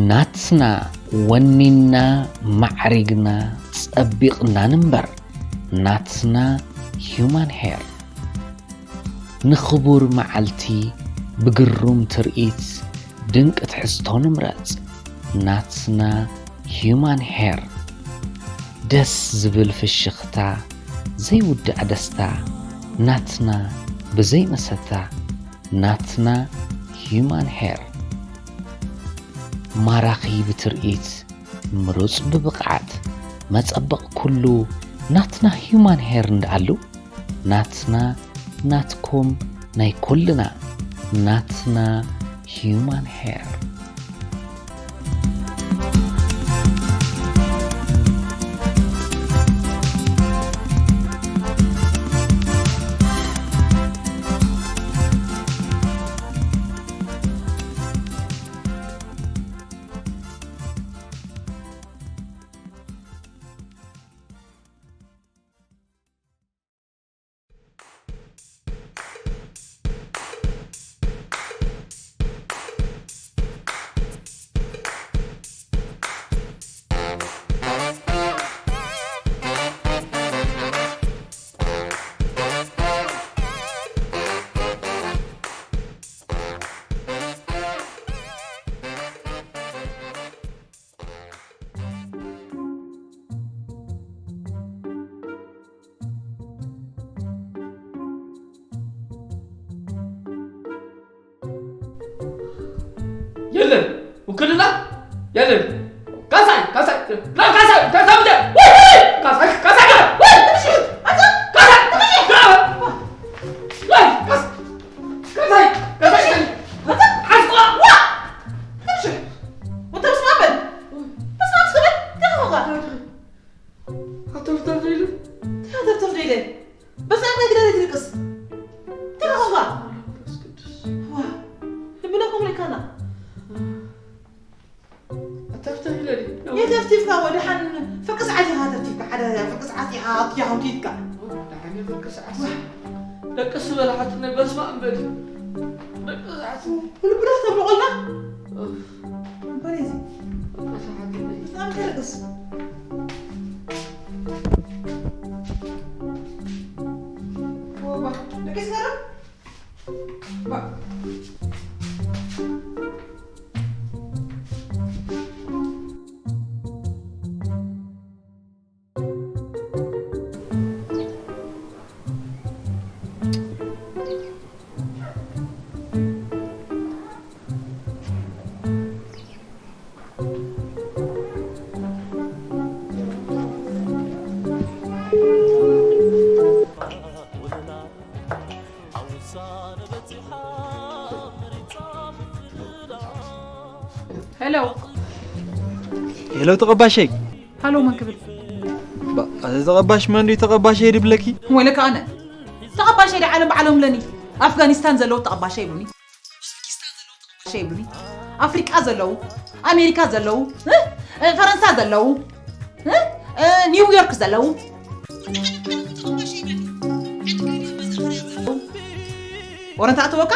ናትና ወኒና ማዕሪግና ጸቢቕና ንንበር። ናትና ሂዩማን ሄር። ንኽቡር መዓልቲ ብግሩም ትርኢት ድንቂ ትሕዝቶ ንምረጽ። ናትና ሂዩማን ሄር። ደስ ዝብል ፍሽኽታ፣ ዘይውዳእ ደስታ። ናትና ብዘይ መሰታ። ናትና ሂዩማን ሄር። ማራኺ ብትርኢት፣ ምሩጽ ብብቕዓት፣ መጸበቕ ኩሉ ናትና ሂዩማን ሄር እንዳኣሉ። ናትና፣ ናትኩም፣ ናይ ኩልና። ናትና ሂዩማን ሄር። የለን፣ ውክልና የለን። ካሳይ፣ ካሳይ፣ ና ካሳይ፣ ካሳይ፣ ውይ፣ ውይ፣ ካሳይ፣ ካሳይ፣ ውይ፣ ውይ፣ ካሳይ፣ ካሳይ፣ ካሳይ፣ ካሳይ፣ ሓዝቋ፣ ዋ! ኣተፍተፍ ደይለ። ኣተፍተፍ ደይለ። በስመ ኣብ ግደል ይትልቅስ። ተረኸባ። መንፈስ ቅዱስ። ዋ። ልብና ከምኡ ኢልካና። ኣተፍተፍ ኢለ ድዩ? የተፍቲፍካ ወደሓን ፍርቂ ሰዓት ኢኻ ተፍቲፍካ። ሓደ ፍርቂ ሰዓት ኢኻ ኣትያ ሃውቲትካ። ወደሓን ፍርቂ ሰዓት። ዋ። ደቂ ስበላ ሓትነይ በስመ ኣብ በል። ደቂ ሰዓት። ልብና ተብሎ ቆልና። ኡፍ። በል እዚ። ደቂ ሰዓት። በጣም ተርቅስ። ሄሎ። ሄሎ ተቐባሸይ። ሃሎ መን ክብል? ባ፣ ኣቲ ተቐባሽ መን ድዩ ተቐባሸይ ድብለኪ? ወይለካ ኣነ። ተቐባሸይ ዳ ዓለም ብዓለም ለኒ። ኣፍጋኒስታን ዘለዉ ተቐባሸይ ይብሉኒ። ኡዝቤኪስታን ዘለዉ ተቐባሸይ ይብሉኒ። ኣፍሪቃ ዘለዉ፣ ኣሜሪካ ዘለዉ፣ እ? እ፣ ፈረንሳ ዘለዉ፣ እ? እ፣ ኒውዮርክ ዘለዉ። ወረ እንተኣተወካ፣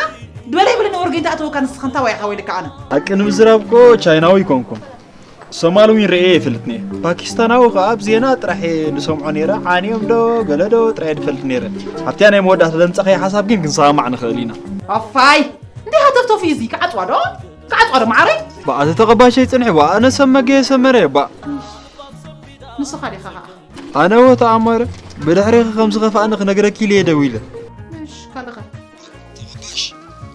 ድበለ ይብለኒ ወርገ እንተኣተወካ ንስኻ እንታይ ዋይኻ ወይለካ ኣነ። ሓቂ ንምዝራብ እኮ ቻይናዊ ኣይኮንኩን። ሶማል እውን ርእየ ይፈልጥኒ እየ። ፓኪስታናዊ ከኣ ኣብ ዜና ጥራሕ እየ ዝሰምዖ ነይረ። ዓንዮም ዶ ገለ ዶ ጥራሕ እየ ዝፈልጥ ነይረ። ኣብቲኣ ናይ መወዳእታ ዘምጻእካዮ ሓሳብ ግን ክንሰማማዕ ንኽእል ኢና። ኣፋይ! እንዲህ ሃተፍተፍ እዩ እዚ። ክዓጽዋ ዶ? ክዓጽዋ ዶ መዓረይ? ብኣ፣ እቲ ተቐባሸይ ጽንሒ ብኣ፣ ኣነ ሰብ መገየ ሰመረ እየ ብኣ። ንስኻ ዲኻ ኸኣ? ኣነ ወ ተኣማረ፣ ብድሕሬኺ ከም ዝኸፍኣኒ ክነግረኪ ኢለ እየ ደዊለ። እሽ፣ ካልእኸ?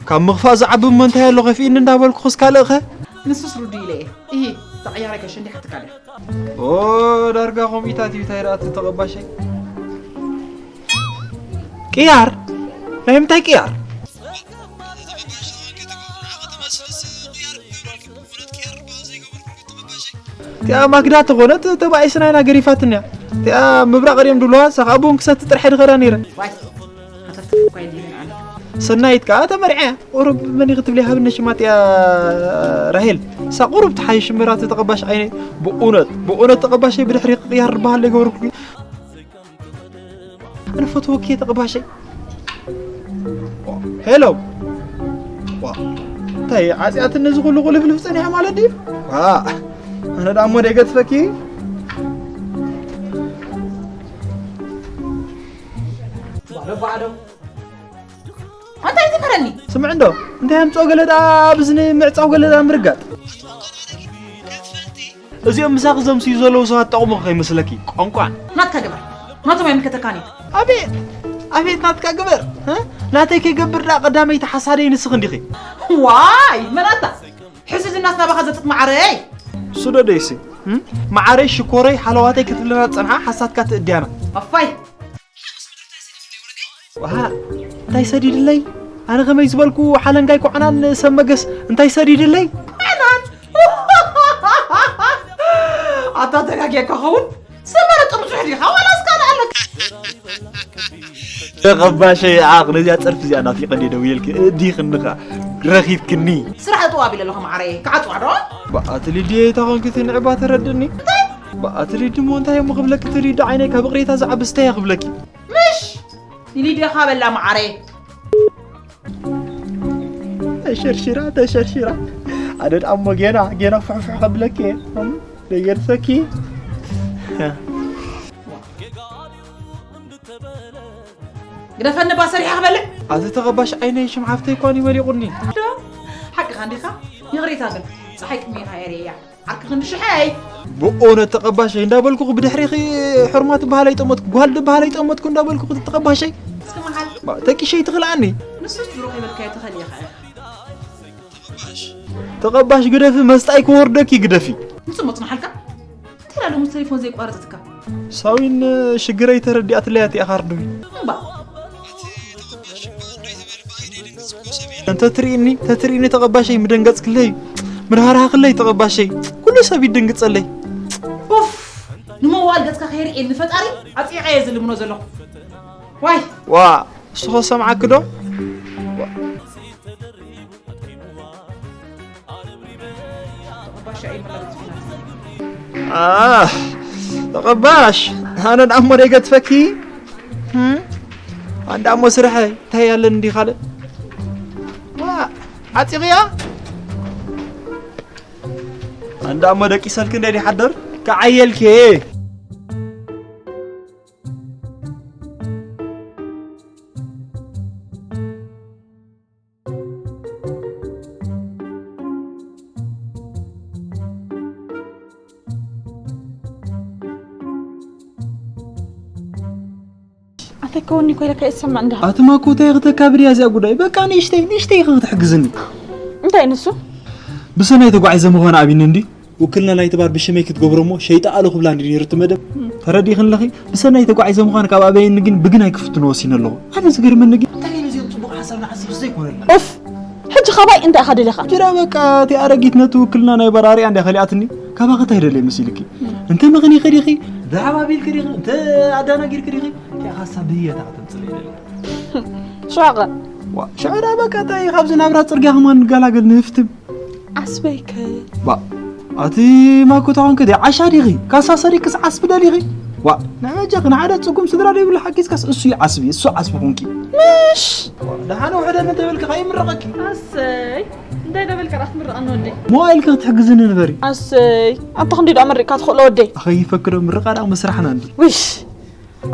ካብ ምኽፋእ ዝዓቢ እሞ እንታይ ኣሎ ከፊእኒ እንዳበልኩ ክስ ካልእኸ? ንሱስ ርዱ ኢለ እየ። እሂ፣ ተቐያሪ ገሽ እንዲሕ ትካለ። ኦ፣ ዳርጋ ከምኢታት እዩ፣ እንታይ ደኣ እቲ ተቐባሸይ? ቅያር? ናይ ምንታይ ቅያር? እቲኣ ማክዳ ተኾነት ተባኢስና ኢና ገሪፋትንያ። እቲኣ ምብራቕ ድዮም ድብልዋ፣ እሳ ኸኣ ቡን ክሰቲ ጥራሕ ድኸዳ ነይረ። ዋይ፣ ሃተፍተፍ እኳ የድልየን ኣነ። ሰናይት ከኣ ተመርዕያ። ቁሩብ መን ኢኺ ትብሊ ሃብነ ሽማ እቲኣ ራሄል። እሳ ቁሩብ ትሓይሽ እምበር ኣቲ ተቐባሽ ዓይነይ። ብእውነት፣ ብእውነት ተቐባሸይ ብድሕሪ ክቕያር ዝበሃል ዘይገበርኩ። ኣነ ፈትወኪ እየ ተቐባሸይ። ሄሎ። ዋ፣ እንታይ ዓጽያትኒ እዚ ኩሉ ቁልፍልፍ ጸኒሐ ማለት ድዩ? ዋ፣ ኣነ ደኣ እሞ ደይገድፈኪ። ባዶ ባዶ። እንታይ ትምህረኒ? ስምዕ እንዶ፣ እንታይ ኣምጽኦ ገለ ደኣ ብዝኒ ምዕጻው ገለ ደኣ ምርጋጥ። እዚኦም ምሳኺ ዘምስዩ ዘለዉ ሰባት ጠቕሙ ከይመስለኪ። ቆንቋን። ናትካ ግበር። ናቶም ኣይምልከተካን እዩ። ኣቤት፣ ኣቤት ናትካ ግበር። እ? ናተይ ከይገብር ደኣ ቀዳመይቲ ሓሳደይ ንስኺ እንዲኺ። ዋይ፣ መን ኣታ? ሕዚ ዝናስ ናባኻ ዘጥጥ መዓረይ። ሱደደይሲ። እ? መዓረይ ሽኮረይ ሓለዋተይ ክትብለና ዝጸንሓ ሓሳትካ ትእድያና። ኣፋይ። ዋሃ፣ እንታይ ሰዲድለይ? ኣነ ከመይ ዝበልኩ ሓለንጋይ ኮዕናን ሰብ መገስ እንታይ ሰዲድለይ? ኣታ ተጋጊካ ኸውን? ሰመረ ጥርዙሕ ዲኻ? ዋላስ ካልእ ኣለካ? ተቐባሸይ፣ ዓኽ፣ ነዚኣ ጸርፊ እዚኣ ናፊቐ እንድየ ደውየልኪ። እዲኽንኻ ረኺብክኒ። ስራሕ እጥዋ ቢለ ኣለኹ መዓረየ። ክዓጽዋ ዶ? በኣቲ ሊድየ፣ እታ ኾንኪ እቲ ንዕባ ተረድእኒ። እንታይ? በኣቲ ሊድ እሞ እንታይ እሞ ክብለኪ፣ እቲ ሊድ ዓይነይ ካብ ቅሬታ ዝዓቢ ስታይ እየ ክብለኪ። ምሽ! ንሊድኻ በላ መዓረየ። ተሸርሽራ፣ ተሸርሽራ። ኣነ ደኣ እሞ ጌና፣ ጌና ፍሕፍሕ ከብለኪ እየ። እም፣ ደይገድፈኪ። ግደፈኒ ባ ሰሪሐ ክበልዕ። ኣቲ ተቐባሽ ዓይነይ ሽም ሓፍተይ እኳ እዩ መሊቑኒ። ዶ? ሓቅኻ እንዲኻ? ይቕሬታ ግን፣ ጸሓይ ቅድሜኻ እየ ርእያ። ዓርኪ ክንዲ ሽሐይ። ብእውነት ተቐባሸይ እንዳበልኩ ብድሕሪኺ ሕርማ ትበሃል ኣይጠመትኩ፣ ጓል ትበሃል ኣይጠመትኩ እንዳበልኩ ተቐባሸይ። እስኪ መዓል። ባ፣ ተቂሸይ ትኽልኣኒ። ንሱስ ድሮ ከይበልካዮ ትኽእል ኢኻ ኢኻ። ተቐባሽ ግደፊ፣ መስጣይ ክወርደኪ ግደፊ። ንሱ መጽናሓልካ? እንታይ ኢላ ሎምስ ተሌፎን ዘይቋረጸትካ? ሳዊን ሽግረይ ተረዲኣትለይ ኣቲኣ ካርዱይ። እምባ። እንተ ትርእኒ፣ እንተ ትርእኒ ተቐባሸይ ምደንገጽክለይ፣ ምድሃርሃኽለይ ተቐባሸይ። ኩሉ ሰብ ይደንግጸለይ። ኡፍ! ንመዋል ገጽካ ከይርእየኒ ፈጣሪ ኣጽይቐ እየ ዝልምኖ ዘለኹ። ዋይ! ዋ፣ እሱ ኸ ሰምዓኪ ዶ? ኣህ፣ ተቐባሽ፣ ኣነ ደኣ እሞ ደይገድፈኪ። ህም? ኣነ ደኣ እሞ ስርሐ እንታይ ኣለኒ እንዲ ካልእ? ዋ፣ ዓጺቕያ? ኣነ ደኣ እሞ ደቂሰልኪ እንደ ድሓደር ክዓየልኪ። ኣንተ ከወኒ ኮይለካ ይሰማዕ እንዲኻ? ኣቲ ማኮ እንታይ ክተካብድ እያ እዚኣ ጉዳይ? በቃ ንእሽተይ፣ ንእሽተይ ኢኺ ክትሕግዝኒ። እንታይ ንሱ? ብሰናይ ተጓዒዘ ምዃን ኣቢኒ እንዲ? ውክልና ናይቲ ባር ብሽመይ ክትገብሮ እሞ ሸይጣ ኣሉ ክብላ እንዲ ነይሩ እቲ መደብ። ተረዲእኽኒ ኣለኺ? ብሰናይ ተጓዒዘ ምዃን ካብ ኣበየኒ ግን ብግናይ ክፍትኖ ወሲነ ኣለኹ። ኣነ ዝገርመኒ ግን እንታይ ኢሉ እዚኦም ጽቡቕ ሓሳብ ንዓስብ ዘይኮነልና? ኡፍ! ሕጂ ካባይ እንታይ ኢኻ ደሊኻ? ጅራ በቃ እቲ ኣረጊት ነቲ ውክልና ናይ ባር ኣርያ እንዲያ ከሊኣትኒ። ካባኺ እንታይ ደልየ መሲልኪ? እንተ መኽኒኺ ዲኺ? ብሓባቢልኪ ዲኺ? እንተ ኣዳናጊርኪ ዲኺ? እንታይ ሓሳብ ብህየታ ከተምጽእ ደሊኺ? ሸዋቐ። ዋ፣ ሽዑ ደኣ በቃ እንታይ ካብዚ ናብራ ጽርግያ ከማን ንገላገል ንህፍትም። ዓስበይከ። ባ፣ ኣቲ ማኮ ተኾንከ ዲ ዓሻ ዲኺ? ካሳ ሰሪቅስ ዓስቢ ደሊኺ? ዋ፣ ንዓጃኺ ንሓደ ጽጉም ስድራ ዘይብሉ ሓጊዝካስ እሱ ይዓስቢ፣ እሱ ዓስቢ ኹንኪ። ምሽ! ዋ፣ ደሓን ውሕደኒ እንተበልኪ ከይምረቐኪ። ኣሰይ፣ እንታይ ደበልካ ደኣ ክትምረቐኒ ወደይ? ሞባይልኪ ክትሕግዝኒ ንበሪ። ኣሰይ፣ ኣንታ ክንደይ ደኣ መሪቕካ ትኽእሎ ወደይ? ኣኸይፈክዶ ምርቓ ደኣ መስራሕና እንዲ። ውሽ!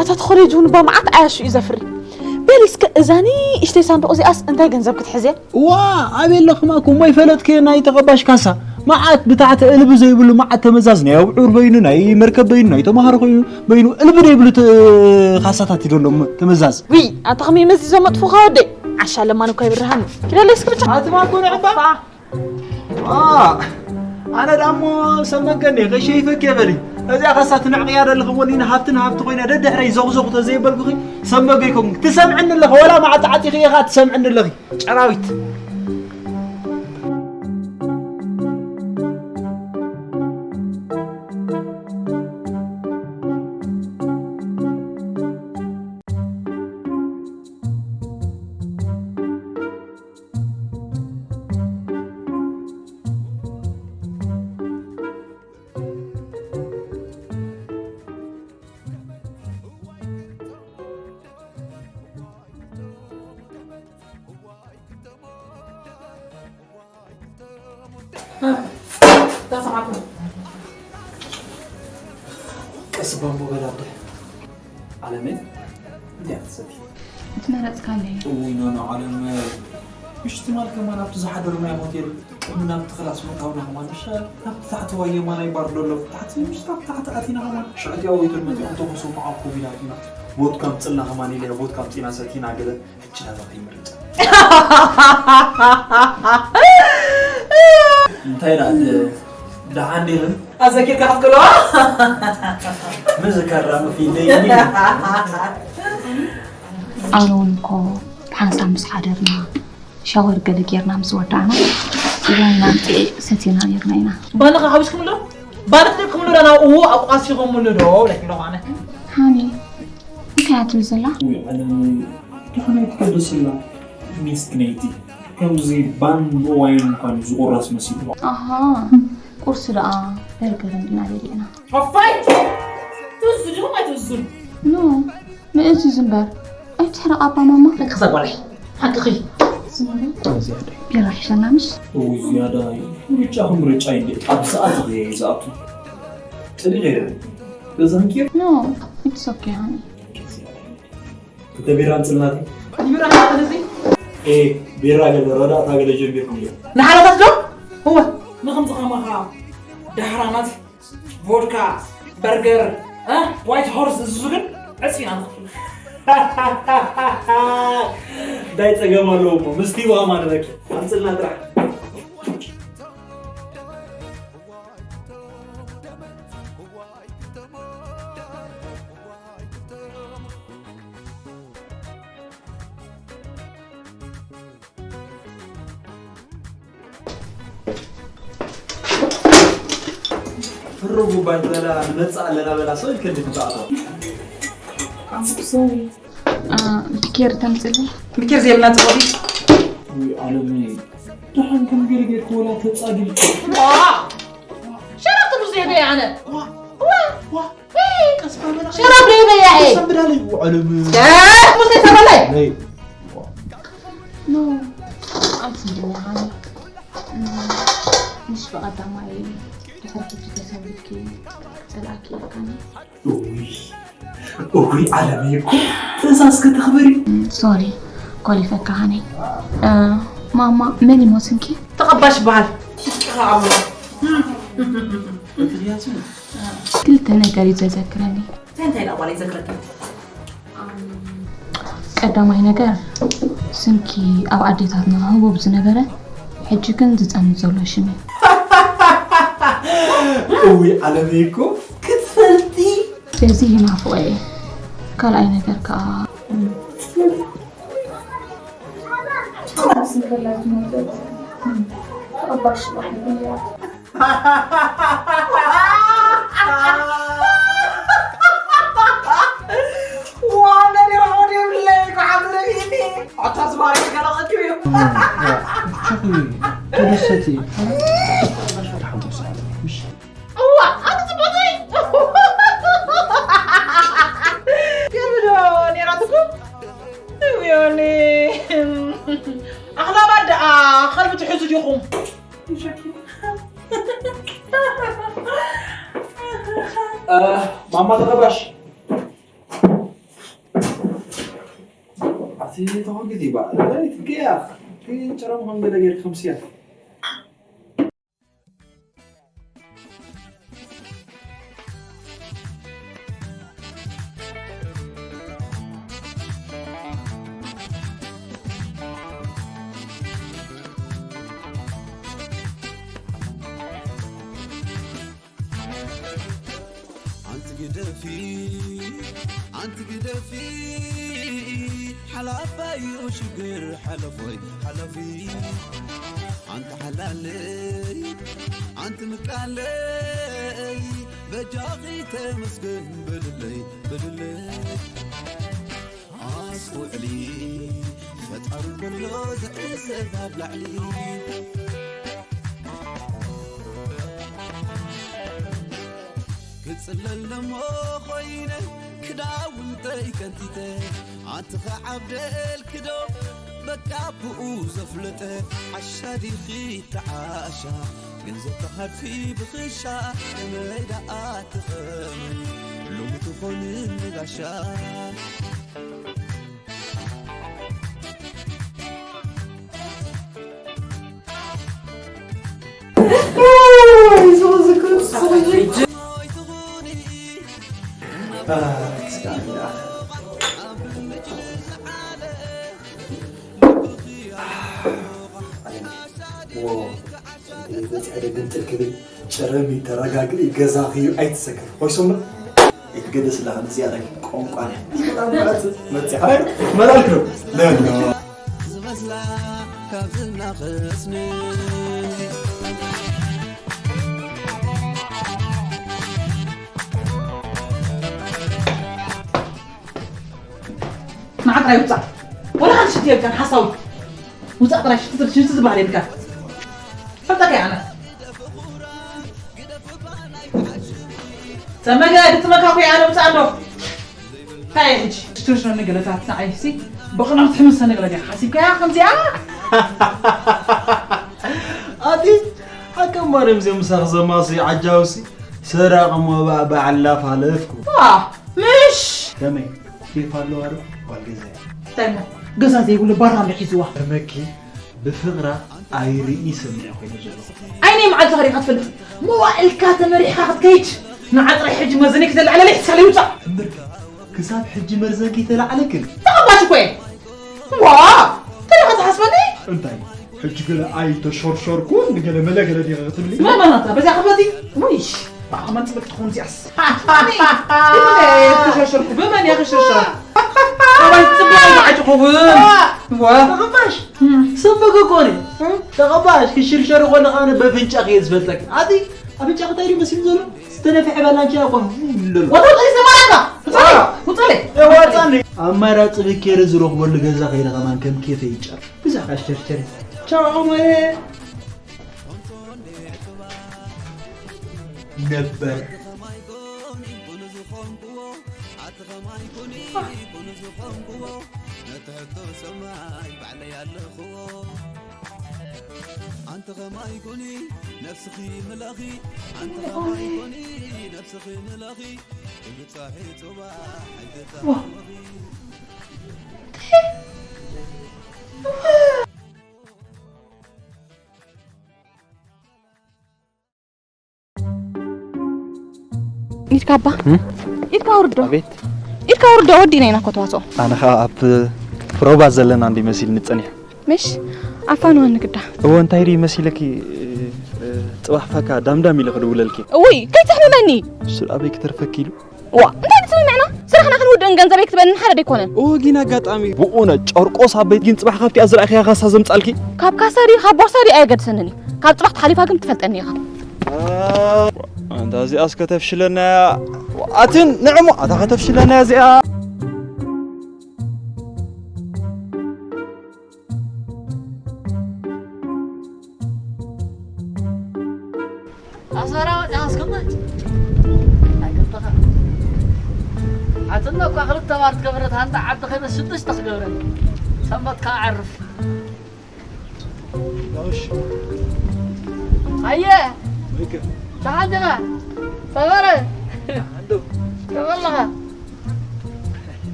ኣታ ተኾለጅ እውን እባ መዓት ዓያሹ እዩ ዘፍሪ። በሊ እስከ እዛ ንእሽተይ ሳንዱቕ እዚኣስ እንታይ ገንዘብ ክትሕዝ እያ? እዋ፣ ኣበይ ኣለኽማ እኮ እሞ ይፈለጥክዮ ናይ ተቐባሽ ካሳ። መዓት ብታሕቲ እልቢ ዘይብሉ መዓት ተመዛዝ ናይ ኣብዑር በይኑ፣ ናይ መርከብ በይኑ፣ ናይ ተማሃሮ ኮይኑ፣ በይኑ እልቢ ዘይብሉ ተ-፣ ካሳታት እዩ ዘሎ እሞ ተመዛዝ። ዊ፣ ኣታ ከመይ መዚዞም መጥፉኻ ወደይ? ዓሻ ለማን እኳ ይብርሃኒ። ኪዳለይ እስኪ ብቻ። ኣቲ ማኮ ንዕባ። ዋ፣ ኣነ ዳሞ ሰመገኒ ከሸይፈክ የበሊ። እዚኣ ኸሳ ትንዕቕያ ደለኹ ወኒ ንሃብቲ ንሃብቲ ኮይና ደድሕረይ ዘቑዘቑ ተዘይበልኩኺ ሰመገ ይኮንኩ። ትሰምዕኒ ኣለኺ፣ ወላ መዓት ዓጢኺ ኢኻ ትሰምዕኒ ኣለኺ። ጨራዊት። ተሰማዕኩም። ቀስ ባምቦ በል ኣደ። ዓለመይ፣ እንታይ ክትሰቲ? ዝመረጽካለይ። እውይ፣ ኖ፣ ኖ፣ ዓለም፣ ምሽ ትማል ከማን ኣብቲ ዝሓደርናዮ ሆቴል ቅድሚ ናብቲ ክላስ ምእታውና ከማን፣ ምሽ ናብቲ ታሕተዋይ የማናይ ባር ዶ ኣሎ፣ ታሕቲ፣ ምሽ ናብቲ ታሕቲ ኣቲና ከማን፣ ሽዕቲ ኣወይቶን መጺኦም ተኹሶም መዓኮብ ኢላትና፣ ቮድካ ኣምጽልና ከማን ኢለ፣ ቮድካ ኣምጺና ሰቲና ገለ፣ ሕጂ ናባኺ ምርጫ። እንታይ ደኣ፣ ድ-፣ ደሓን ዲኽን? ኣዘኪርካ ክትከለዋ? ምዝከራ መፊለይ። ኣነ እውን እኮ ብሓንሳብ ምስ ሓደርና ሻወር ገለ ጌርና ምስ ወዳእና ኢልና ናምፅኤ ሰቲና ነርና ኢና። ባንኻ ሓዊስኩምሉ ዶ? ባንኽ ደቅምሉ ዶ ናብኡ ኣቋሲኹምሉ ዶ ብለኪ ኣለኹ ኣነ። ሃኒ እንታይ እያ ትብል ዘላ? ውይ ዓለም ድኽነይ ትገደስላ ሚስክነይቲ ከምዚ ባን ብዋይን እንኳን ዝቑረስ መሲሉ። ኣሃ ቁርሲ ደኣ በርገር እንዲና በሊዕና። ኣፋይ ትእዝዙ ዲኹም ኣይትእዝዙን? ኖ ምእዝዝ እምበር ኣይትሕረቕ ኣባ ማማ። ክዛ ጓለይ ሓቅኺ። ቢራ ሒሸና ምሽ? እውይ ዝያዳ እዩ ምርጫኹም ምርጫ እዩ እንዴ ኣብ ሰዓት እየ ዝኣቱ ጥሊቕ የለን ገዛንኪ ኖ it's okay honey። ክልተ ቢራ ኣምፅልናቲ ቢራ ናተን እዚ ኤ ቢራ ገለ ረዳእታ ገለ ጀሚርኩም እዮም ንሓላታት ዶ እወ ንኸምዚ ከማኻ ዳህራናት ቮድካ በርገር ዋይት ሆርስ እዝዙ ግን ዕፅና ንኽፍል እንታይ ፀገም ኣለዎ እሞ ምስቲ ዋማ ንበኪ ኣምፅልና ጥራሕ ፍርጉባይ በላ ንመፅእ ኣለና በላ ሰው ኢልከ እንዴት ምፅኣቶ ቢኬር ተምፅልኝ። ምክር ዜብላ ፅቆቲ ውይ ዓለመይ ደሓን ከም ገርጌር ክወላ ተፃጊል ሸራብ ትብሉ ዘይበይ ኣነ ሸራብ ዘይበይ ኣየ ሰንብዳለይ ዓለም ሙሴ ሰበላይ ኖ ኣይትንደኛ ሃኒ ምሽ ብቐዳማይ ድሕሪ ሕጂ ተሰዊድኪ ክፀልኣኪ ኢልካኒ እውይ እውይ ዓለመይ እኮ ትእዛዝ ከተኽብሪ ሶሪ ኮሊፈካ ሃኒ ማማ መን ይሞ ስምኪ ተቐባሽ በሃል ክልተ ነገር እዩ ዘዘክረኒ እንታይ እንታይ ዳባል ይዘክረካ ቀዳማይ ነገር ስምኪ ኣብ ኣዴታትና ህቡብ ዝነበረ ሕጂ ግን ዝፀንት ዘሎ ሽም እዩ እውይ ዓለመይ እኮ ክትፈልጢ ስለዚ ይናፍቆ እየ ካልኣይ ነገር ከዓ ስንከላ ዝሞተት ተቐባሽ ዋና ዲራሆን የብለይ ጓሓፍ ርእኒ ኣታ ዝባሪ ከለቐኪ እዩ ቸኹ ተደሰቲ ተሓጎስ እዋ ኣነ ጽቡቀይ የብሎ ኔራትኩም ዮኒ ኣኽላባት ደኣ ከልቢ ትሕዙ ዲኹም ማማ ተቐባሽ ኣቲ ተኾጊት ይባ ትገያ ጨረሙ ከም ገለ ጌርኪ ከምስያ ኣንቲ ግደፊ ኣንቲ ግደፊ ሓላፋይ ሽግር ሓለፎይ ሓለፊ ኣንቲ ሓላለይ ኣንቲ ምቃለይ በጃኺ ተመስገን በልለይ በልለይ ኣስውዕሊ ፈጣሪ ከሎ ዝዕዘብ ኣብ ላዕሊ ክጽለል ደሞ ኮይነ ክዳውንተይ ከንቲተ ኣንትኸ ዓብደልክዶ በቃ ብኡ ዘፍለጠ ዓሻ ዲኺ ተዓሻ ገንዘብ ተሃርፊ ብኽሻ ከመይ ደኣ ትኸም ሎሚ ትኾን ንጋሻ። ጸረ ተረጋግኢ ገዛኺ ኣይትሰከፍ። ኮይሶም ኢትገደስላ ከምዚኣ ናይ ቆንቋን መጽሓ መላልክ ነው። ዝመስላ ካብ ዝናኸስኒ ንዓ ጥራይ ውጻእ። ወላ ሓንቲ ሽንቲ የብልካን ሓሳዊ። ውጻእ ጥራይ ሽንቲ ዝብ-፣ ሽንቲ ዝበሃል የብልካን። ፈጠካ ኣነ። ሰመገ ግጥመካ ኮይ ኣነ ውጻእ ኣሎ። እንታይ ሕጂ? ትርሽኖኒ ገለታት ንዓይሲ ብቕናት ሕምሰኒ ገለ ዲኻ ሓሲብካያ ከምዚኣ? ኣቲ ሓከም ማርያም እዚኦም ምሳኽ ዘማሲ ዓጃውሲ ሰራቕ እሞ በ-፣ በዓል ላፋለፍኩ። ዋ፣ ምሽ! ከመይ? ኬፍ ኣለዋ ዶ? ጓል ገዛይ። እንታይ እሞ? ገዛ ዘይብሉ ባራሚ ሒዝዋ። እመኪ ብፍቕራ ኣይርኢ ሰሚዐ ኮይኑ ዘለኹ። ዓይነይ መዓልቲ ኸሪኻ ትፈልጥ? መዋእልካ ተመሪሕኻ ክትከይድ። ንዓ ጥራይ ሕጂ መዘነይ ክተላዕለለይ ሕሳለ ይውጻእ። እምብርኪ ክሳብ ሕጂ መርዘን ከይተላዕለክን። ተቐባሽ እኮ እየ። ዋ! ተለኻ ትሓስበኒ? እንታይ? ሕጂ ገለ ኣይተሸርሸርኩን፣ ገለ መለ ገለ ዲኻ ክትብሊ? መመናታ፣ በዚኣ ክፈቲ? ውይሽ! ብዓቕመን ጽብቕቲ ትኸውን እዚኣስ። ኣይ፣ ብመን እየ ክሸርሸርኩ? ብመን እየ ክሸርሸር? ኣባይ ጽብቕቲ መዓጭ ክኸውን? ዋ! ተቐባሽ! እም። ሰበገ ኮነ? እም? ተቐባሽ፣ ክሽርሸር ኮነ ኸነ በፍንጫ ክየ ዝፈልጠክ። ኣቲ፣ ኣፍንጫ ክታይ ድዩ መሲሉ ዘሎ? ዝተነፍሐ ባላንቻ እኮ ይብለሉ። ወተት እዚ ማራካ! ውጸለይ! ዋ! ውጸለይ! የዋጻኒ። ኣማራጺ ብኬሪ ዝረኽበሉ ገዛ ከይደ ከማን ከም ኬፈ ይጫር። ብዛዕባ ሸርሸር። ቻው ዑመር። ነበር። ኣንቲ ኸማይ ኩኒ ነፍስኺ ምለኺ፣ ኣንቲ ኸማይ ኩኒ ነፍስኺ ምለኺ፣ ትብጻሒ ጽባሕ ኣይትጣወኺ። ኢድካ ኣባ። እም? ኢድካ ኣውርዶ። ኣቤት። ኢድካ ኣውርዶ፣ ወዲና ኢና እኮ ተዋስኦ። ኣነ ኸኣ ኣብ ፕሮባ ዘለና እንዲ መሲልኒ ጸኒሑ። ምሽ? ኣፋንወኒ ግዳ። እወ፣ እንታይ ድዩ መሲለኪ፣ እ፣ እ፣ ጽባሕ ፈካ ዳምዳም ኢለ ክድውለልኪ። እውይ፣ ከይትሕምመኒ። እሱ ኣበይ ክተርፈኪ ኢሉ? ዋ፣ እንታይ ንስምምዕና? ስራሕና ክንውድእን ገንዘበይ ክትበንን ሓደ ደይኮነን። እወ፣ ግን ኣጋጣሚ ብእውነት ጨርቆስ ኣበይ ግን ጽባሕ ካብቲ ኣዝራእኽያ ካሳ ዘምጻልኪ? ካብ ካሳ ድዩ፣ ካብ ቦርሳ ድዩ ኣየገድሰንን እዩ። ካብ ጽባሕ ተሓሊፋ ግን ትፈልጠኒ ኢኻ። ኣንታ እዚኣስ ከተፍሽለና እያ። ኣትን ንዕሞ፣ ኣታ ከተፍሽለና እያ እዚኣ። ኣስመራ ወዲኻ ኣስከማች ኣይቀልጠኻ። ሓትና እኳ ክልተ ባር ትገብረት፣ ሃንዳ ዓዲ ኸይደ ሽዱሽተ ክገብረን። ሰንበት ከዓ ዓርፍ። እሺ። ኣየ። ወይከ። ደሓን ዲኻ? ሰመረ። ደሓን ዶ? ከመለኻ?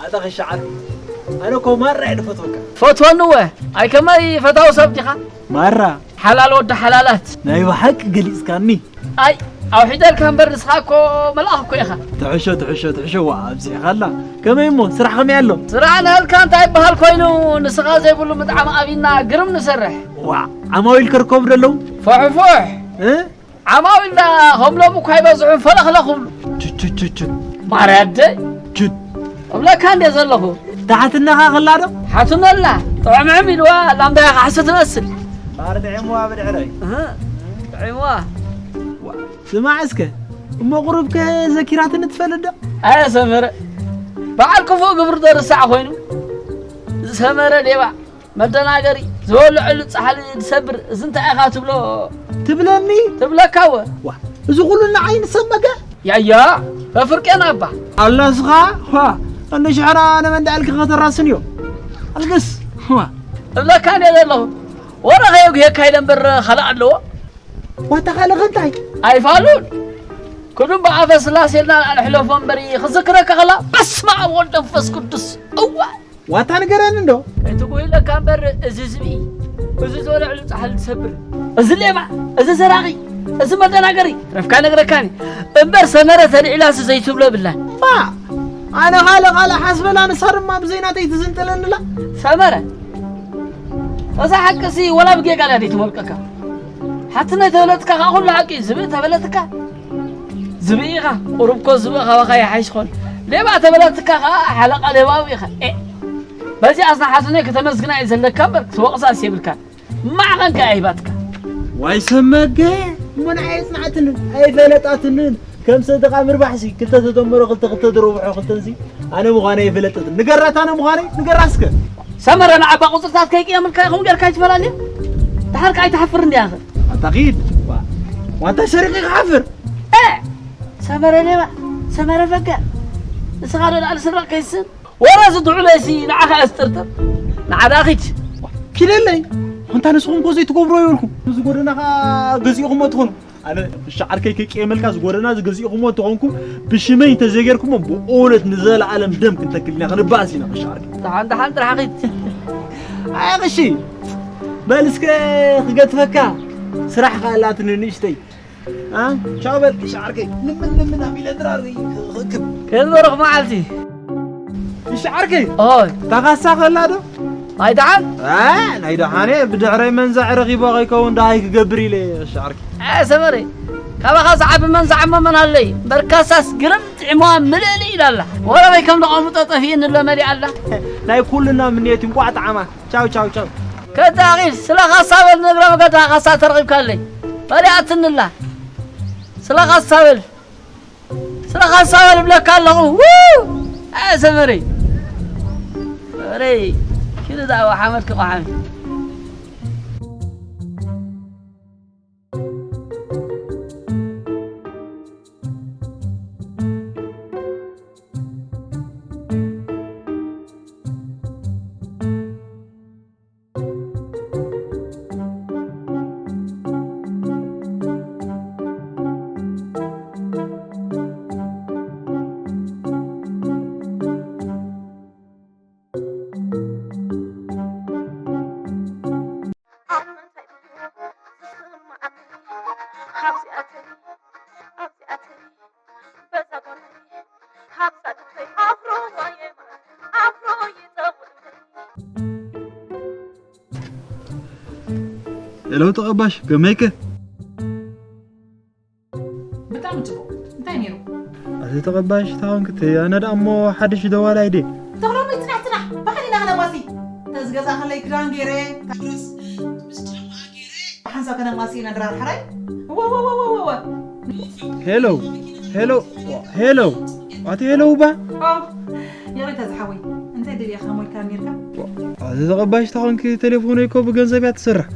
ኣታ ኸሻዓት። ኣነ እኮ ማራ እየ ዝፈትወካ። ፈትወኒ እወ። ኣይ ከመይ ፈታዊ ሰብ ዲኻ? ማራ። ሓላል ወዲ ሓላላት። ናይ ብሓቂ ገሊጽካኒ። ኣይ፣ ኣውሒደልካ እምበር ንስኻ እኮ መልኣኽ እኮ ኢኻ። ትሕሾ፣ ትሕሾ፣ ትሕሾ፣ ዋ፣ ኣብዚሕኻላ። ከመይ እሞ፣ ስራሕ ከመይ ኣሎ? ስራሕ ንህልካ እንታይ ይበሃል ኮይኑ፣ ንስኻ ዘይብሉ ምጥዓም ኣብና ግርም ንሰርሕ። ዋ፣ ዓማዊል ከርከቡ ዶ ኣለዉ? ፎሕፎሕ። እ? ዓማዊልና ከም ሎሚ እኳ ኣይበዝሑን ፈለኽለኽ ይብሉ። ቹ፣ ቹ፣ ቹ፣ ቹ። ማርያ ኣደይ። ቹ። እብለካ እንደ ዘለኹ። ተሓትነኻ ከላ ዶ? ሓትነልና። ጥዕምዕም ኢልዋ፣ ላምዳ ኢኻ ሓሰ ትመስል። ባር ጥዒምዋ ብድሕረይ። እህ፣ ጥዒምዋ። ዋ፣ ስማዕ እስከ፣ እሞ ቁሩብከ ዘኪራትኒ ትፈልጥ ዶ? ኣየ ሰመረ፣ በዓል ክፉእ ግብሪ ዶ ርሳዕ ኮይኑ? ዝሰመረ ሌባ፣ መደናገሪ፣ ዝበልዐሉ ጻሕሊ ዝሰብር፣ እዚ እንታይ ኢኻ ትብሎ? ትብለኒ? ትብለካ እወ። ዋ፣ እዚ ኩሉ ንዓይ ንሰመገ? ያያ፣ በፍርቄና እባ። ኣላስኻ፣ ዋ፣ እንዲ ሽሕራ ነመንዳ ዕልኪ ከተራስንዮ። ኣልግስ፣ ዋ። እብለካ እንደ ዘለኹ፣ ወረ ከየጉሄካ ኢለ እምበር ካልእ ኣለዎ? ዋታ ካልእ እንታይ? ኣይፋሉን። ክዱም ብኣፈ ስላሴ ኢልና ንሕለፎ እምበሪ ክዝክረካ ከላ በስመ ኣብ ወልድ መንፈስ ቅዱስ። እዋ ዋታ ንገረኒ እንዶ። ከይትጉይለካ እምበር እዚ ዝብኢ፣ እዚ ዝበልዕሉ ጻሕሊ ዝሰብር፣ እዚ ሌባ፣ እዚ ሰራቒ፣ እዚ መደናገሪ ረፍካ ነግረካኒ እምበር ሰመረ ተልዒላስ ዘይትብሎ ብላን። ባ ኣነ ካልእ ካልእ ሓስበላ ንሳ ድማ ብዘይናተይ ትዝንጥለንላ። ሰመረ እዛ ሓቅሲ ወላ ብጌጋ ድያ ዘይትመልቀካ? ሓትነይ ተበለትካ ከዓ ኩሉ ሓቂ ዝብኢ ተበለትካ። ዝብኢ ኢኻ። ቁሩብ እኮ ዝብኢ ካባኻ ይሓይሽ ኾን። ሌባ ተበለትካ ከዓ ሓለቓ ሌባዊ ኢኻ። ኤ፣ በዚኣስ ንሓትነይ ክተመስግና እዩ ዘለካ እምበር ክትወቕሳስ የብልካን። ማዕቐንካ ኣይባትካ። ዋይ ሰመገ፣ እሞ ንዓይ ኣጽንዓትንን ኣይፈለጣትንን። ከም ሰደቓ ምርባሕሲ ክልተ ተደመሮ ክልተ ክልተ ድርብሖ ክልተንሲ ኣነ ምዃነይ ኣይፈለጠትን። ንገራት ኣነ ምዃነይ ንገራ እስከ። ሰመረ ንዓባ ቁጽርታት ከይቅየምልካ ይኸውን ጌርካ ይትፈላለየ። ድሓር ከኣ ኣይትሓፍር እንዲያ ኢኸ። ኣታ ኺድ። ዋንታ ሰሪቂ ክሓፍር። ኤ! ሰመረ ሌባ፣ ሰመረ ፈጋ። ንስኻ ዶ ላዕሊ ስረቕ ከይስን? ወረ ዝድዑለሲ ንዓኻ እየ ዝጥርጥር። ንዓዳ ኺድ። ኪደለይ። ኣንታ ንስኹም እኮ ዘይትገብሮ ይበልኩም። እዚ ጎደና ኸኣ ገዚእኹሞ ትኾኑ። ኣነ ሻዓርከይ ከይቅየመልካ እዚ ጎደና እዚ ገዚእኹሞ እንተኾንኩም ብሽመይ እንተዘይጌርኩሞ ብእውነት ንዘለኣለም ደም ክንተክል ኢና፣ ክንባኣስ ኢና። ሻዓርከይ። ደሓን ደሓን ጥራሕ ኺድ። ኣይ ቕሺ። በል እስከ ክገትፈካ ስራሕ ኸኣላትኒ ንእሽተይ። አ? ቻው በል ሻዓርከይ። ልምን ልምን ኣቢለ ድራር ክእክብ። ከይትበርኽ መዓልቲ። ሻዓርከይ። ኦይ። ታኻሳ ኸላ ዶ? ናይ ደሓን? አ፣ ናይ ደሓን እየ። ብድሕረይ መንዛዕ ረኺቦ ከይከውን ደሃይ ክገብር ኢለ እየ ሻዓርከይ። አ፣ ሰመረይ። ካባኻ ዝዓቢ መንዛዕ እሞ መን ኣለይ? በርካሳስ ግርም ጥዕሞዋ ምልእሊ ኢላ ኣላ። ወረበይ ከም ደቐምጦ ጠፊእኒ ኣሎ መሊኣ ኣላ። ናይ ኩልና ምንየት እዩ። እንቋዕ ጠዓማ። ቻው፣ ቻው፣ ቻው። ከዳኺ ስለ ካሳ በል ነግረ መገዳ ካሳ ተረኺብካለይ። መሊኣትኒ ኣላ። ስለ ካሳ በል። ስለ ካሳ በል እብለካ ኣለኹ። ው! ኣይ ሰመረይ። ሰመረይ። ኪዱ ዛዕባ ሓመድ ክቆሓሚ። ሄሎ ተቐባሽ፣ ከመይከ? ብጣዕሚ ጽቡቕ። እንታይ ነይሩ? ኣቲ ተቐባሽ፣ እንታይ ኾንኪ? ኣነ ደኣ እሞ ሓድሽ ደዋላይ ድየ። ተኽሎሚ፣ ጽናሕ፣ ጽናሕ። ባዕልና ኸነማሲ። ተዝገዛ ከለይ ክዳን ገይረ፣ ታክስ፣ ምስ ጫማ ገይረ፣ ብሓንሳብ ከነማሲ ኢና ድራር ሓራይ። እወ፣ እወ፣ እወ፣ እወ፣ እወ። ሄሎ፣ ሄሎ፣ ሄሎ። ኣቲ ሄሎ እባ። ኦ፣ ይቕሬታ ዝሓወይ። እንታይ ደልያ ከሞይካ ነይርካ? ኣቲ ተቐባሽ፣ እንታይ ኾንኪ? ቴሌፎነይ እኮ ብገንዘብ እያ ትሰርሕ።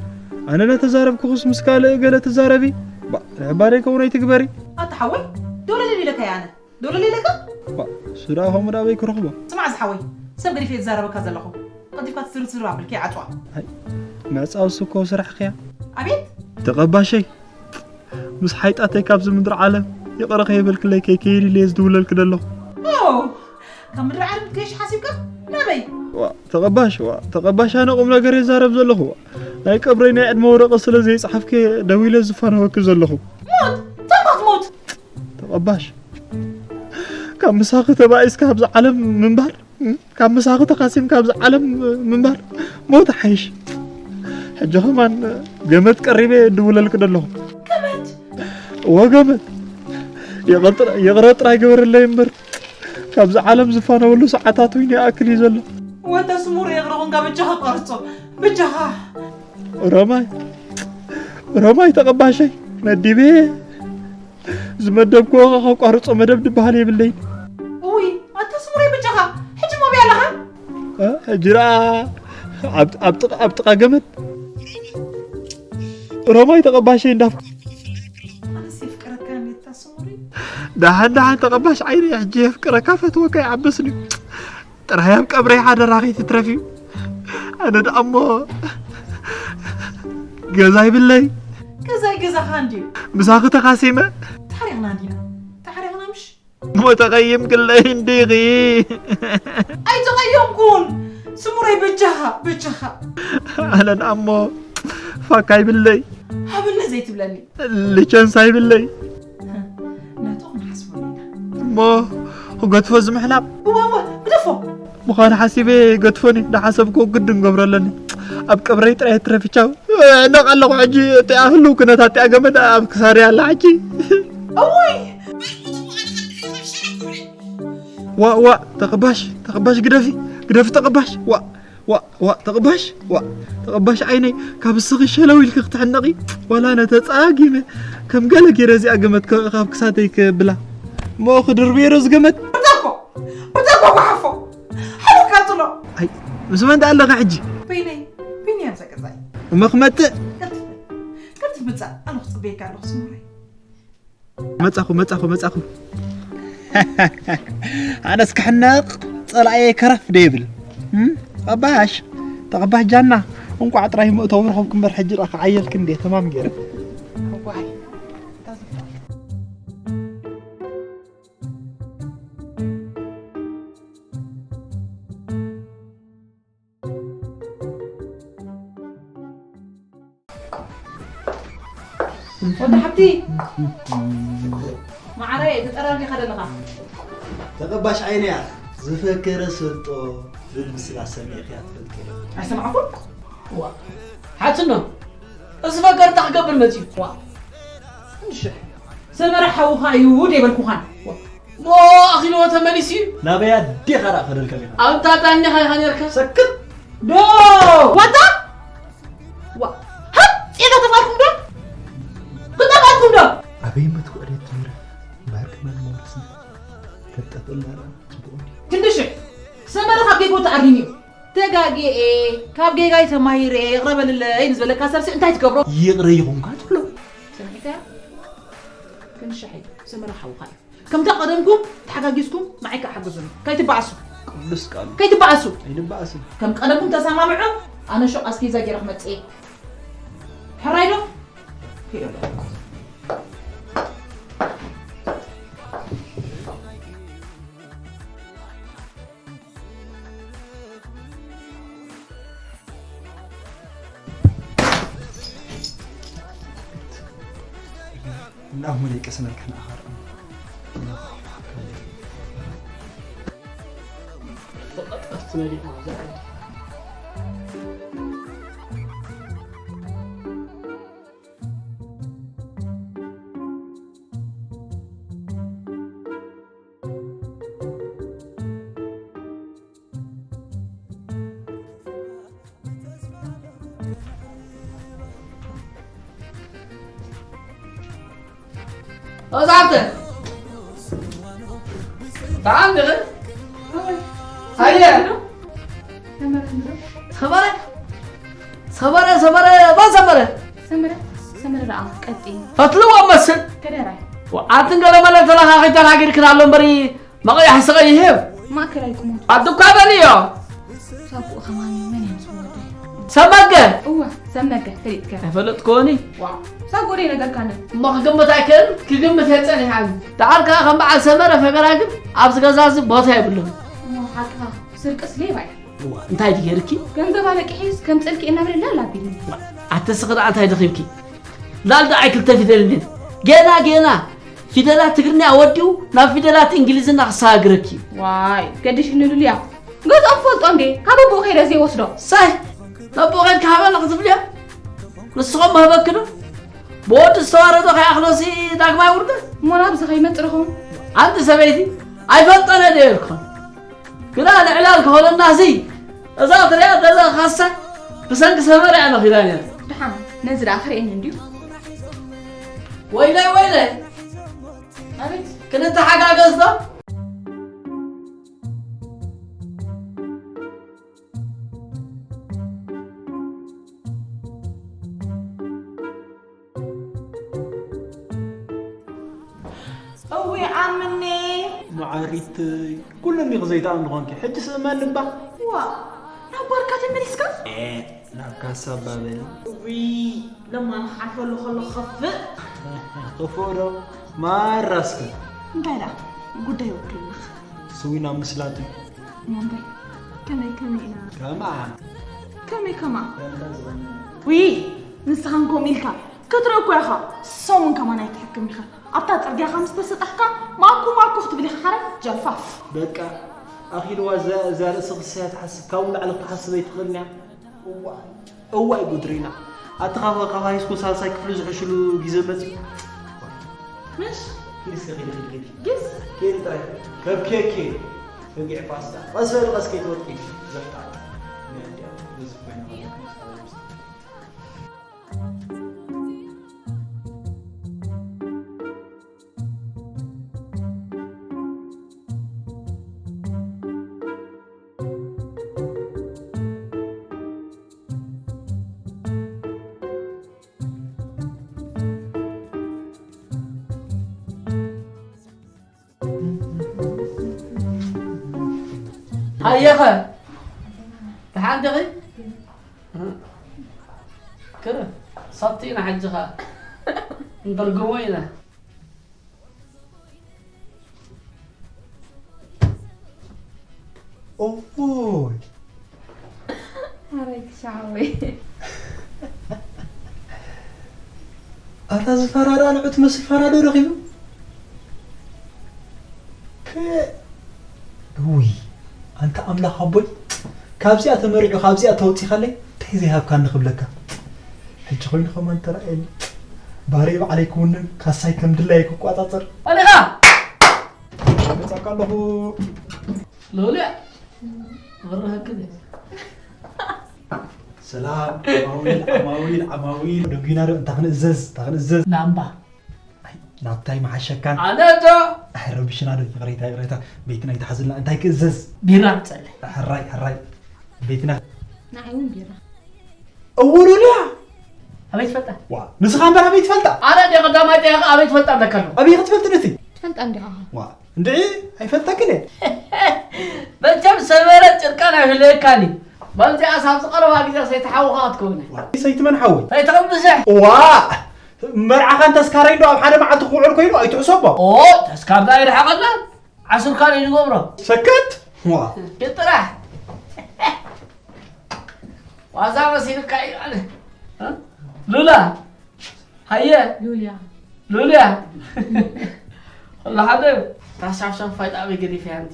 ኣነ እናተዛረብኩኹስ ምስ ካልእ ገለ ትዛረቢ? ባ፣ ንሕባረይ ከውን ኣይትግበሪ። ኣታ ሓወይ፣ ዶለል ኢለካ እየ ኣነ። ዶለል ኢለካ? ባ፣ እሱ ደኣ ከምኡ ደኣ ኣበይ ክረኽቦ? ስማዕ ዝሓወይ፣ ሰብ ገዲፈ እየ ዝዛረበካ ዘለኹ። ቀልጢፍካ ትዝርዝር ኣብል ከይዓጽዋ። ኣይ፣ ምዕጻው እሱ እኮ ስራሕኪ እያ። ኣቤት? ተቐባሸይ፣ ምስ ሓይጣተይ ካብዚ ምድሪ ዓለም ይቕረ ከይበልክለይ ከይከይድ ኢለ እየ ዝድውለልኪ ዘለኹ። ኦ፣ ካብ ምድሪ ዓለም ክትገይሽ ሓሲብካ? ናበይ? ዋ፣ ተቐባሽ፣ ዋ፣ ተቐባሽ፣ ኣነ ቁም ነገር እየ ዝዛረብ ዘለኹ። ዋ፣ ናይ ቀብረይ ናይ ዕድመ ወረቐት ስለ ዘይጸሓፍኪ ደዊለ ዝፋነወኪ ዘለኹ። ሞት? እንታይ ክትሞት? ተቐባሽ፣ ካብ ምሳኺ ተባኢስካ ኣብዚ ዓለም ምንባር፣ ካብ ምሳኺ ተኻሲምካ ኣብዚ ዓለም ምንባር ሞት ይሓይሽ። ሕጂ ኸማን ገመድ ቀሪበ ድውለልኪ ደለኹ። ገመድ? እወ፣ ገመድ። ይቕር ጥራ-፣ ይቕረ ጥራይ ግበርለይ እምበር፣ ካብዚ ዓለም ዝፋነወሉ ሰዓታት እውን ይኣክል እዩ ዘሎ። ወንተ ስሙር ይቕረ ኹንካ፣ በጃኻ ቋርጾ፣ በጃኻ። ሮማይ፣ ሮማይ ተቐባሸይ፣ መዲበ ዝመደብክዎ ከቋርጾ መደብ ድበሃል የብለይን። እውይ፣ ኣታ ስሙረይ በጃኻ፣ ሕጂ እሞ ኣበይ ኣለኻ? እ፣ ሕጂ ደኣ ኣብ፣ ኣብ ጥቓ፣ ኣብ ጥቓ ገመድ። ሮማይ ተቐባሸይ እንዳፍቀርኩ ክፍለየኪ ኣለኹ። ኣነስ የፍቅረካ እንዴታ ስሙረይ። ደሓን፣ ደሓን ተቐባሽ ዓይነይ፣ ሕጂ የፍቅረካ ፈትወካ ይዓበስኒ። ጥራይ ኣብ ቀብረይ ሓደራ ከይትትረፊ። ኣነ ደኣ እሞ ገዛ ይብለይ። ገዛ ገዛኻ እንድዩ። ምሳኺ ተኻሲመ። ተሓሪቕና እንዲና። ተሓሪቕና ምሽ? እሞ ተቐይምክለይ እንዲኺ። ኣይተቐየምኩን። ስሙረይ በጃኻ፣ በጃኻ። ኣነን ኣሞ ፋካ ይብለይ። ሃብኒ ዘይትብለኒ። ልቸንሳ ይብለይ። ነቶ ክንሓስበሉ ኢና። እሞ ክገድፎ ዝምሕላብ? እወ፣ እወ፣ ግደፎ። ምዃኑ ሓሲበ ገድፎኒ። እንዳሓሰብኩ ግድን ገብሮ ኣለኒ። ኣብ ቀብረይ ጥራይ ትረፊቻው። እነቕ ኣለኹ ሕጂ እቲኣ ህልው ኩነታት እቲኣ ገመድ ኣብ ክሳደይ ኣላ ሕጂ። እውይ! ዋእ ዋእ ተቐባሽ ተቐባሽ ግደፊ ግደፊ ተቐባሽ ዋእ ዋእ ዋእ ተቐባሽ ዋእ ተቐባሽ ዓይነይ ካብ እስኺ ሸለው ኢልኪ ክትሕነቒ ዋላ ነተጻጊመ ከም ገለ ገይረ እዚኣ ገመድ ከ- ካብ ክሳደይ ክብላ እሞ ክድርብዮ ዶ ዝገመድ ብርታኮ ብርታኮ ጓሓፎ ሓሉካ ጥሎ ኣይ ምስ መን ኣለኺ ሕጂ በይነይ በይነይ ኣብዛ ገዛይ እሞ ክመጽእ ቀልጥፍ ቀልጥፍ ምጻእ ኣነ ክጽበየካ ኣለኹ ስሙረይ መጻኹ መጻኹ መጻኹ ኣነስ ክሕነቕ ጸላእየ ከረፍ ደይብል እም? ተቐባሽ ተቐባሽ ጃና እንቋዕ ጥራይ ምእተው ረኸብኩ እምበር ሕጂ ደኣ ክዓየልክ እንዴ ተማም ገይረ እዋይ ወዲ ሓብቲ መዓረይ ተጠራርጊኻ ዘለኻ ተቐባሽ ዓይነያ ዝፈከረ ሰልጦ ዝብል ምስላ ሰሚዕክያ ትፈልጢ ኣይሰማዕኩን ዋ ሓትኖ እዚ ፈከር እንታይ ክገብር መፅዩ ዋ እንድሽሕ ሰመረ ሓውኻ እዩ ደይበልኩኻን ዋ ሞ ኣኺልዎ ተመሊሱ እዩ ናበይ ኣዴኻ ደኣ ከደልካ ኔርካ ኣብታ ዳኒኻ ኢኻ ኔርካ ሰክት ዶ ዋታ ዋ ሃብ ጤና ተፋልኩም ዶ ክጠፋልኩም ዶ ኣበይ መትኩ ዕለት ትምህር ባርክ መን መወርስ ተጠጥና ጽቡቅ ክንድሽ ሰመረ ካብ ጌጎ ተኣሪም እዩ ተጋጊኤ ካብ ጌጋይ ተማሂረ ይቕረ በልለይ ንዝበለካ ሰብሲ እንታይ ትገብሮ ይቕረ ይኹንካ ትብሎ ሰሚዕካ ክንሻሒ ሰመረ ሓውካ እዩ ከምታ ቀደምኩም ተሓጋጊዝኩም ንዓይ ክሓግዙኒ ከይትበኣሱ ቅዱስ ቃሉ ከይትበኣሱ ኣይንበኣስን ከም ቀደምኩም ተሰማምዑ ኣነ ሹቕ ኣስቤዛ ገይረ ክመጽእ እየ ሕራይ ዶ ኪዶ ዶ እናእሙን የቀስነልካ ንኣኻርም Ozate. Tamam dedi. Hayır. Samara. Samara, samara, ban samara. Samara, samara da an kati. Fatlu wa masal. Kadara. Wa atin gala mala tala ha khita ha gir kira lombari. መቐያሕ ስቐ ይህብ ማእከላይ ቁመቱ ኣድኳ በልዮ ሳኩኡ ከማን መን እዮም ዝወደ ሰመገ እወ ሰመገ ፈሊጥከ ኣይፈለጥክዎኒ ሳጎደ ነገርካነ እሞ ክግምት ኣይክእል ክግምት እየ ጸኒሓኒ ደሓር ከኣ ከም በዓል ሰመረ ፈገራ ግን ኣብዚ ገዛ እዚ ቦታ የብሉን እሞ ሓቅኻ ስርቅስ ሌባ እዩ እንታይ ድዩ ገይርኪ ገንዘብ ኣለቂሒስ ከም ጽልኪ እናበለ ላል ኣቢልኒ ኣተስኺ ደኣ እንታይ ድኺብኪ ላል ደኣ ክልተ ፊደል እንዴት ገና ገና ፊደላት ትግርኛ ወዲኡ ናብ ፊደላት እንግሊዝና ክሰጋግረኪ እዩ። ዋይ ገዲሽ ንሉልያ ገዝኦም ፈልጦ እንዴ ካብ ኣቦኡ ከይደ ዘይወስዶ። ሳይ ናብ ኣቦኡ ከይድካ ሃበኒ ክትብልዮ ንስኹም መህበኪ ዶ ብወዲ ዝተዋረዶ ከይኣኽሎሲ ዳግማይ ውርደት። እሞ ናብዚ ከይመጽእ ርኹም። ኣንቲ ሰበይቲ ኣይፈልጦን እየ ዶ ኢልክን። ግና ንዕላል ክኾነና እዚ እዛ ትሪኣ ዘለኻ ካሳ ብሰንኪ ሰመረ እያ መኺዳ ነይራ። ድሓን ነዚ ደኣ ክርእየኒ እንድዩ። ወይለይ ወይለይ ኣቤት ክንተሓጋገዝ ዶ? እዊ ኣምኒ መዓሪት ኩሉ እንዲኺ ዘይተኣምኒ ኾንኪ ሕጂ ስእመኒ እባ ዋ ናብ ባርካ ተመሊስካ ናብ ካሳ ኣባበሊ። ውይ፣ ለማን ክሓልፈሉ ከሎ ክኸፍእ። ክፉእ ዶ? ማራስከ። እንታይ ደኣ? ጉዳይ ወኪልናኻ። ስዊና ምስላቱ። እሞ እንታይ? ከመይ ከመይ ኢና? ከማ። ከመይ ከማ? ከምታ ዝቐነ። ውይ፣ ንስኻን ከምኡ ኢልካ ክትርኢ እኮ ኢኻ። ሰሙን ከማን ኣይትሕክም ኢኻ። ኣብታ ጽርግያ ከም ዝተሰጣሕካ ማኩ ማኩ ክትብል ኢኻ ሓራይ ጀልፋፍ። በቃ፣ ኣኺልዋ እዛ፣ እዛ ርእሲ ክሳያ ትሓስብ፣ ካብኡ ንላዕሊ ክትሓስብ ኣይትኽእልን እያ። እዋይ፣ እዋይ ጉድሪና። ኣቲ ካብ፣ ካብ ሃይስኩል ሳልሳይ ክፍሊ ዝሕሽሉ ግዜ መጺኡ። ምሽ? ኪድ እስከ ኪድ፣ ኪድ፣ ኪድ። ግስ? ኪድ ጥራይ። ከብኬ፣ ኪድ። ከጊዕ ፓስታ። ቀስ በል፣ ቀስ ከይትወድቂ። ዘፍጣ። እንዲያ፣ እንዲያ፣ ብዙሕ ኮይና ማለት ነው። ሃየኸ፣ ደሓን ዲኺ? ክረ፣ ሳብቲ ኢና ሕጂ ኸኣ። ንተርጉሞ ኢና። ኦይ። ኣረ ክሻወይ። ኣታ ዝፈራዳ ንዑ ትመስል ፋራ ዶ ረኺቡ? ከ-፣ ውይ፣ ኣንታ ኣምላኽ ኣቦይ፣ ካብዚኣ ተመሪዑ፣ ካብዚኣ ተወጺኻለይ፣ እንታይ ዘይሃብካኒ ክብለካ? ሕጂ ኮይኑ ከማን ተራእየኒ። ባርየ ባዕለይ ክውንን፣ ካሳይ ከም ድላየ ክቋጻጸር። ኣነ ኸኣ! መጻካ ኣለኹ። ሎልያ! ክብርሃክን። ሰላም፣ ዓማዊል፣ ዓማዊል፣ ዓማዊል። ደንጉይና ዶ? እንታይ ክንእዘዝ? እንታይ ክንእዘዝ? ላምባ። ኣይ፣ ናብታይ መሓሸካን? ኣነ ዶ? ኣይ፣ ረቢሽና ዶ? ይቕሬታ፣ ይቕሬታ። ቤትና ይትሓዝልና። እንታይ ክእዘዝ? ቢራ ንጸሊ። ሕራይ፣ ሕራይ። ቤትና። ንዓይ እውን ቢራ። እውሉልያ! ኣበይ ትፈልጣ? ዋ፣ ንስኻ እምበር ኣበይ ትፈልጣ? ኣነ እንደ ቀዳማይ ጠያቂ ኣበይ ትፈልጣ ኣለካ ኣለኹ። ኣበይ ክትፈልጥ ነቲ? ትፈልጣ እንዲኻ። ዋ፣ እንድዒ ኣይፈልጠክን እየ። መቸም ሰመረ ጭርቃን ኣይህልየካን እዩ። በዚኣ ሳብ ዝቐረባ ግዜ ሰይቲ ሓውኻ ክትከውን እያ። ዋ፣ ሰይቲ መን ሓወይ? ሰይቲ ቅምጥስሕ። ዋ፣ መርዓኻን ተስካረይ ዶ ኣብ ሓደ መዓልቲ ክውዕል ኮይኑ ኣይትሕሰቦ። ኦ፣ ተስካርና ኣይርሓቐናን። ዓሱርካ ዶ ይገብሮ? ሰከት! ዋ። ጥራሕ። ዋዛ መሲልካ እዩ ኣለ። እ? ሉላ። ሃየ። ሉልያ። ሉልያ። ኩሉ ሓደ ታሻሻ ፋይዳ ኣበይ ገዲፈያ ኣንቲ?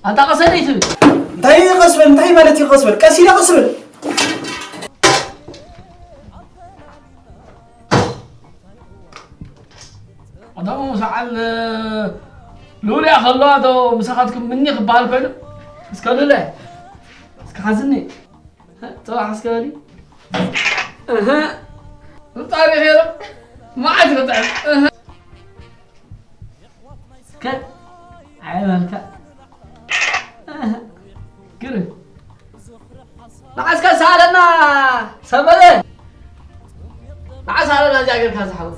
ኣንታ ቀስ በል ኣይትብል። እንታይ ቀስ በል? እንታይ ማለት እዩ ቀስ በል? ቀስ ኢለ ቀስ በል። ኣቶ ሰዓል ሉልያ ከሎ ኣቶ ምሳኻትኩም ምኒ ክበሃል ኮይኑ እስከ ሉለ እስከ ሓዝኒ። ጽባሕ እስከ በሊ። እህ። ምጣሪ ኸይሩ። መዓት ይጥዕም። እህ። እስከ ዓይበልካ። እህ። ግርም። ንዓ እስከ ሰኣለና ሰበለ። ንዓ ሰኣለና እዚኣ ጌርካ ዝሓወት።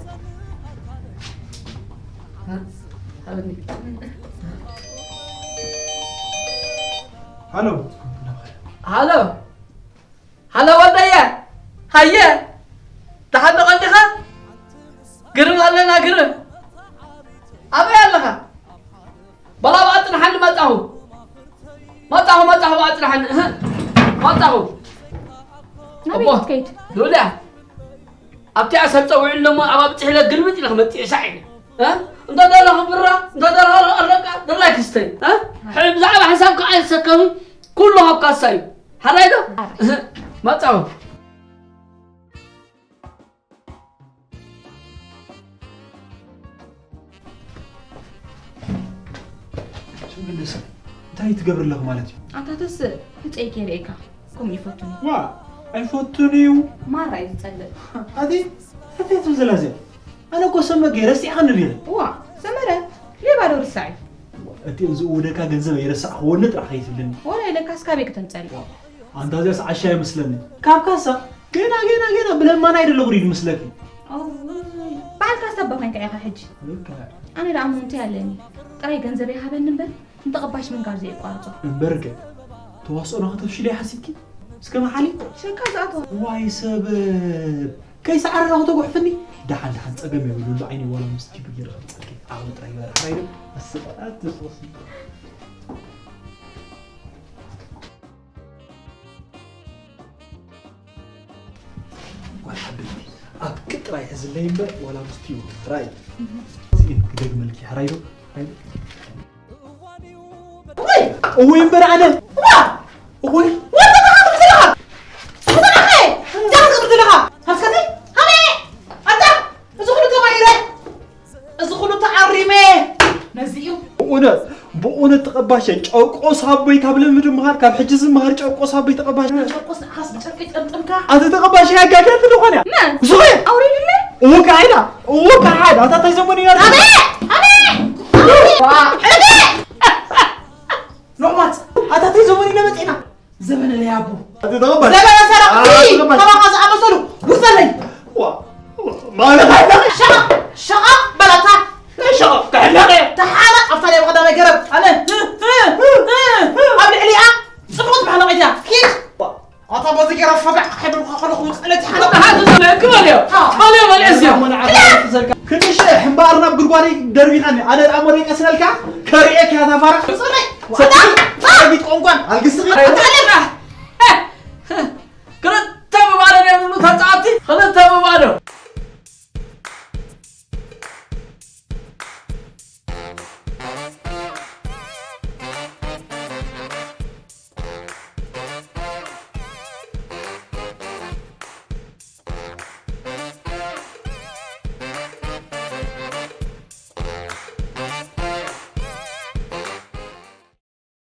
ሃሎ። ሃሎ። ሃሎ ወደየ፣ ሃየ፣ ደሓን ዶ ቀኒኻ? ግርም ኣለና፣ ግርም። ኣበይ ኣለኻ? በላ ብኣ ጽንሓኒ፣ መጻኹ። መጻኹ፣ መጻኹ፣ ብኣ ጽንሓኒ። እህ፣ መጻኹ። ናበይ እሞ፣ ክትከይድ? ሉልያ፣ ኣብቲ ኣሰብ ጸዊዑ ኣለሞ፣ ኣብ ኣብጽሕ ኢለ ግልብጥ ኢለ ክመጽእ እየ፣ ሳዕ ኢለ። እ? እንተ ደለኹ ብራ፣ እንተ ደለኹ ኣለቃ፣ ድላይ ክስተይ። እ? ሕጂ ብዛዕባ ሕሳብ ከኣ ይሰከሚ፣ ኩሉ ካብ ካሳ እዩ። ሓራይ ዶ? ሓራይ። እህ፣ መጻኹ። ሽመልስ፣ እንታይ ትገብር ኣለኹ ማለት እዩ? ኣታ ተስእ፣ ህፀይ ከይርእየካ፣ ከምኡ ይፈቱን እዩ። ዋ፣ ኣይፈቱን እዩ። ማራ እዩ ዝፀልእ። ኣቲ፣ እንታይ ትብል ዘላ እዚኣ? ኣነ እኮ ሰመ ገይረ ረሲዕኻኒ ዲኺ? ዋ፣ ሰመረ፣ ሌባ ዶ ርሳዕ እዩ? እቲ ዝእውደካ ገንዘብ ኣይረሳዕኽዎን ጥራሕ ከይትብለኒ። ወላ ኢለካስ ካበይ ከተምፀኒ? ኣንታ እዚኣስ ዓሻ ይመስለኒ። ካብ ካሳ? ገና ገና ገና ብለማና ኣይደለኹ ሪድ ምስለኪ። ባዕልካ ሰብ ኮይንካ ኢኻ ሕጂ። ኣነ ደኣ እሞ እንታይ ኣለኒ? ጥራይ ገንዘብ ይሃበኒ እምበር ንተቐባሽ ምንጋር ዘየቋርጾ። እምበርከ ተዋስኦና ከተፍሽለይ ሓሲብኪ? እስከ መሓሊ ሸካ ዝኣቶ ዋይ ሰብ ከይሰዓረ ናኹ ተጓሕፍኒ። ደሓን ደሓን ጸገም የብሉ። እዚ ዓይኒ ዋላ ምስ ቲቪ ገይረ ክምጸልኪ ዓቕሊ ጥራይ ይበርሕ ኣይደል? ኣስቓ ኣትስወስ ጓል ሓበይቲ ኣብ ቅጥራይ ሕዝለይ እምበር ዋላ ምስቲ ይኹን ሕራይ እዚ ክደግመልኪ ሕራይ ዶ እወይ እምበር ኣነ እወይ እዚ ኩሉ ተዓሪመ ነዚ እዩ ብእውነት ብእውነት ተቐባሸ ጨርቆስ ኣቦይ ካብ ልምድ ምሃር ካብ ሕጂ ዝምሃር ጨርቆስ ኣቦይ ተቐባሸ ጨርቆስ ንዓስ ጨርቂ ጠምጥምካ ኣቲ ተቐባሸ ያጋገት ዝኾነ ዝኾነ ኣውሪድለ እወ ከዓይዳ እወ ከዓይዳ ኣታ ታይ ዘመን ይናር ኖማት ኣታ ታይ ዘመን ይነመጥ ኢና ዘበነ ለያቡ ዘበነ ሰራቂ ከማኻ ዝኣመሰሉ ውፀለይ ማለት ሸቓ ሸቓ በላታ ተሓነቕ ኣብታ ናይ ቀዳማይ ገረብ ኣነ ኣብ ልዕሊኣ ፅቡቕ ትባህለቕ እያ ኪድ ኣታ በዚ ገይራ ፈጋዕ ከሕብልካ ከለኹ ውፅለይ ትሓነቕ ክበል እዮ ካልዮ መልእስ እዮ ክንሽ ሕምባር ናብ ጉድጓደይ ደርቢኻኒ ኣነ ደኣ ሞደይ ቀስነልካ ከርእየካ እያ ታፋራ ሰራዊት ቆንቋን ኣልግስኺ